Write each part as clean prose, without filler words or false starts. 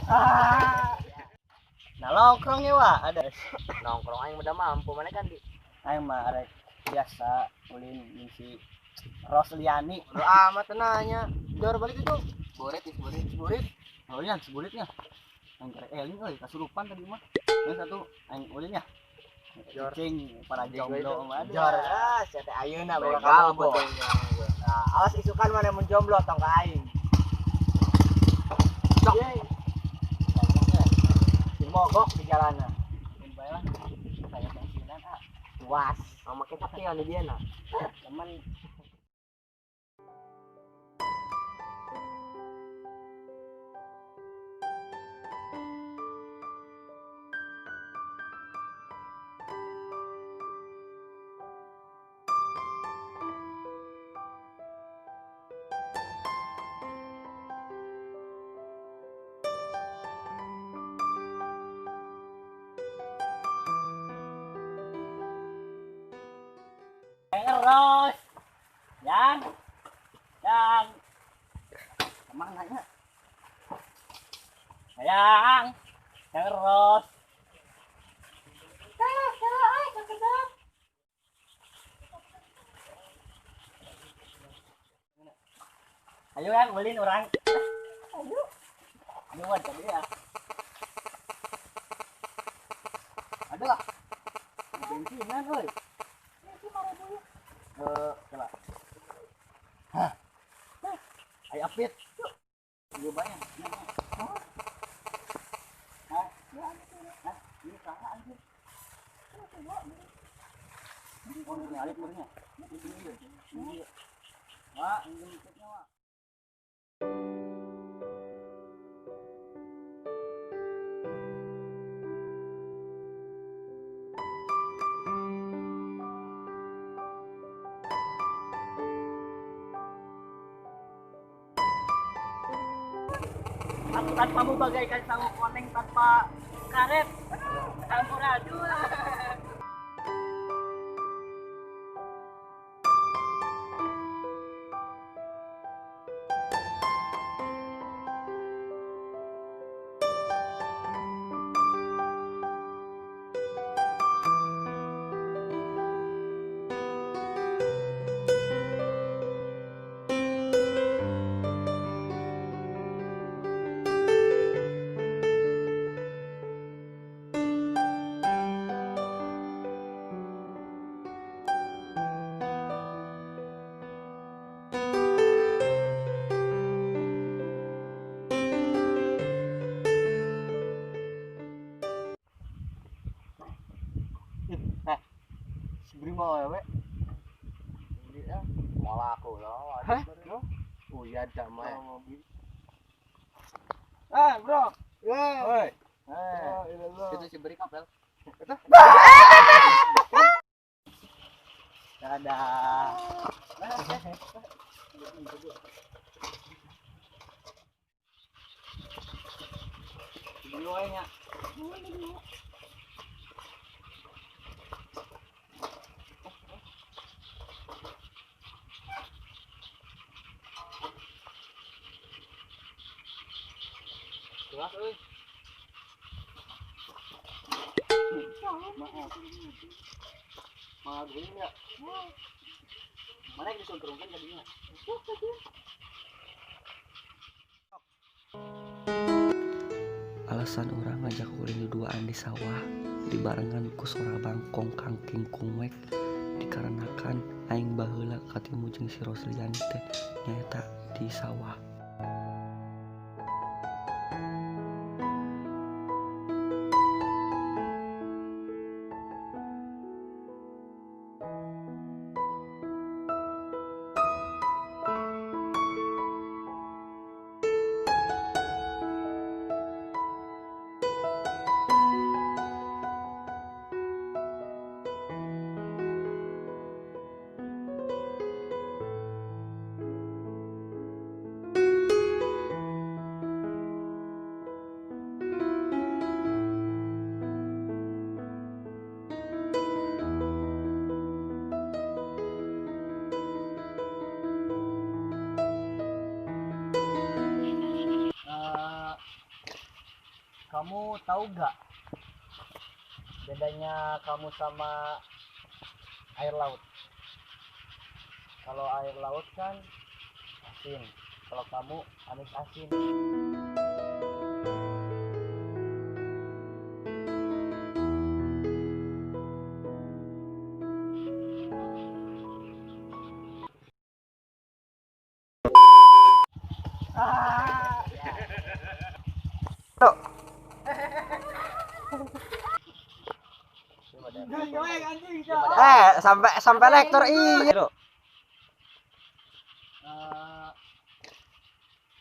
Ah. Nah, nongkrong ya, Wak. Ada. Nongkrong aing udah mampu mana kan di Aing mah arek biasa ulin jeung si Rosliani. Bodo amat nanya. Jor balik itu. Boret, boret, boret. Oh iya, seburitnya. Aing karek eling euy, kasurupan tadi mah. Yang satu aing ulin ya. Cing para jomblo mah. Jor, ah, sia teh ayeuna boga kabogoh. Nah, awas isukan mana mun jomblo tong ka aing. Cok. Mogok di jalanan. Bae lah. Saya bensinan ah. Puas. Sama kita tinggal di dia nah. Teman Ros, yang kemana ya? Yang Ros. Ayo yang beliin orang. Ayo. Ayo tadi ya. Ada lah. Bensinan, woi. Kela. Hah. Ayo apit. Ieu bae. Hah? Hah? Ini saha anjir? Oh, ini alit meureunnya. Ini. Wah, ini jemputnya, Wak. Aku tanpamu bagaikan sangu koneng tanpa karet. Amburadul. Beri mau ya, wek? Mau laku loh. Hah? Oh iya, damai. Ah, bro. Ya. Oi. Itu si beri kapel. Itu. Dadah. Beli wae nya. Jelas euy. Maaf. Maaf gue enggak. Mana yang disuntrungkan tadinya? Alasan orang ngajak ulin duduaan di sawah dibarengan ku sora bangkong kangking kungwek dikarenakan aing baheula katimu jeung si Rosliani teh nyaeta di sawah. Kamu tahu gak bedanya kamu sama air laut? Kalau air laut kan asin, kalau kamu amis asin. Sampai lektor iya.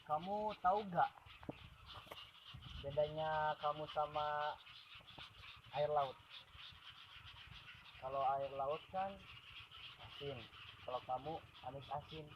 Kamu tahu gak bedanya kamu sama air laut? Kalau air laut kan asin, kalau kamu amis asin.